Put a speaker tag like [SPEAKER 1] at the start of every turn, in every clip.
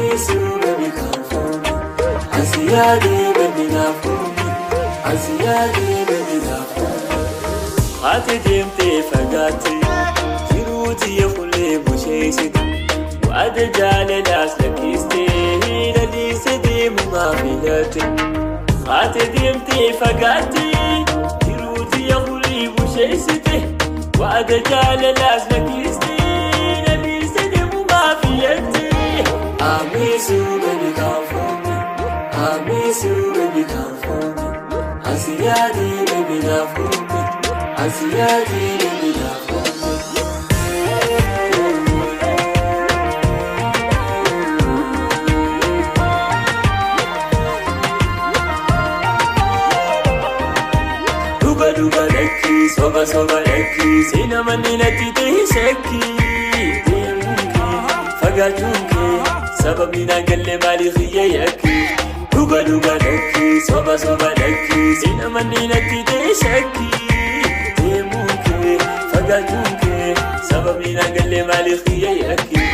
[SPEAKER 1] miss you, baby, come for me. Asiyadi, baby, love for me. Asiyadi, baby, love for me. Ati deemtee fagaatte, jiruuti yaqulee busheessite. Waada jaalalaas lakkistee, laliise deemumaa filatte. Ati deemtee fagaatte, jiruuti yaqulee busheessite. Waada jaalalaas lakkistee, laliise deemumaa filatte. I miss you, baby, come for me. I miss you, baby, come for me. Asiyadi, baby, love for me. Asiyadi, baby, love for me. Dhuga dhuga lakki, soba soba lakki, seena manni natti ta'e shakki. Deemuun kee, fagaachuun kee, sababni naan galle maali xiyya yakki. Dhuga dhuga lakki, soba soba lakki, seena manni natti ta'e shakki. Deemuun kee, fagaachuun kee, sababni naan galle maali xiyya yakki.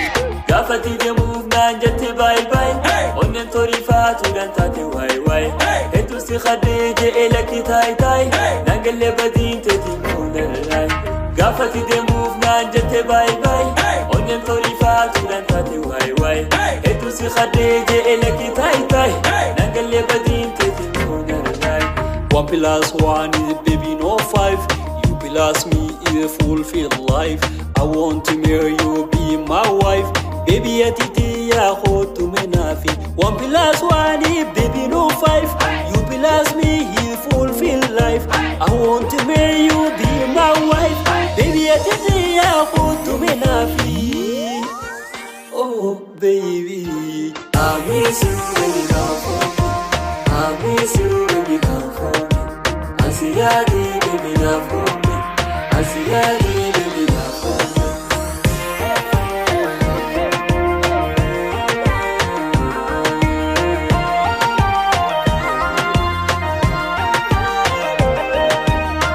[SPEAKER 1] Gaafati deemuuf naan jette baay baay, onneen torifaatuudhaan taate waay waay. Hedduu si khadee je'ee lakki taay taay, naan galle badiin teetii muunarraay. Gaafati deemuuf naan jette baay baay, onneen torifaatuudhaan taate waay waay. Hedduu si khadee je'ee lakki taay taay, naan galle badiin teetii muunarraay.
[SPEAKER 2] One plus one is baby no five. You plus me is a fulfilled life. I want to marry you, be my wife. Baby atiti ya khotu menafi. One plus one is baby no five. You plus me is fulfilled life. I want to marry you, be my wife. Baby atiti ya khotu menafi. Oh baby.
[SPEAKER 1] I miss you, baby, come for me. I miss you, baby, come for me. Asiyadi, baby, love for me. Asiyadi, baby, love for me.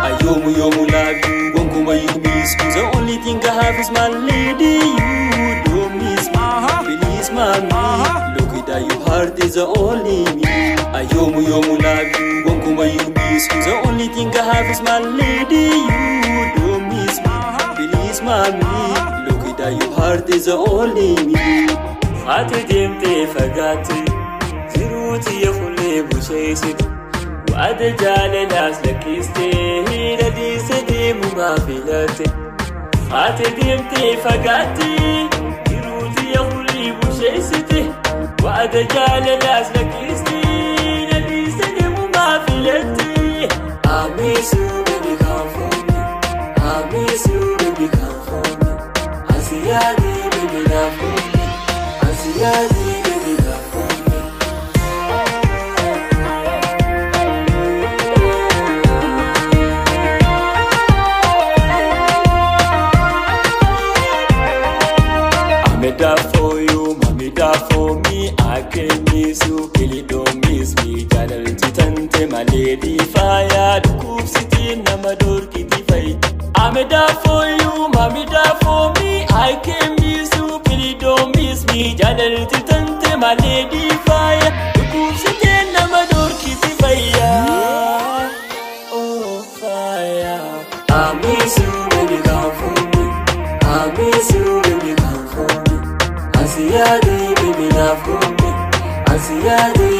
[SPEAKER 2] I yomu yomu love you, gonkuma you miss you. The only thing I have is my lady, you don't miss me. Please, mommy, look at your heart is the only me. I yomu yomu love you, gonkuma you miss you. The only thing I have is my lady, you don't miss me. Please, mommy, look at your heart is the only me.
[SPEAKER 1] Ati deemtee fagaatte, jiruuti yaqulee busheessite. Waada jaalalaas lakkistee, laliise deemumaa filatte. Ati deemtee fagaatte, jiruuti yaqulee busheessite. Waada jaalalaas lakkistee, laliise deemumaa filatte. I miss you, baby, come for me. I miss you, baby, come for me. Asiyadi, baby, love for me. Asiyadi, baby, love for me. I'm a die for you, mommy die for me. I can miss you, really don't miss me. Jaalalti tante my lady fire, dhukkubsiti nama dorkiti fayi. I'm a die for you, mommy die for me. I can miss you, really don't miss me. Jaalalti tante my lady fire, dhukkubsiti nama dorkiti fayya. Oh fire. I miss you, baby, come for me. I miss you, baby, come for me. Asiyadi, baby, love for me. Asiyadi,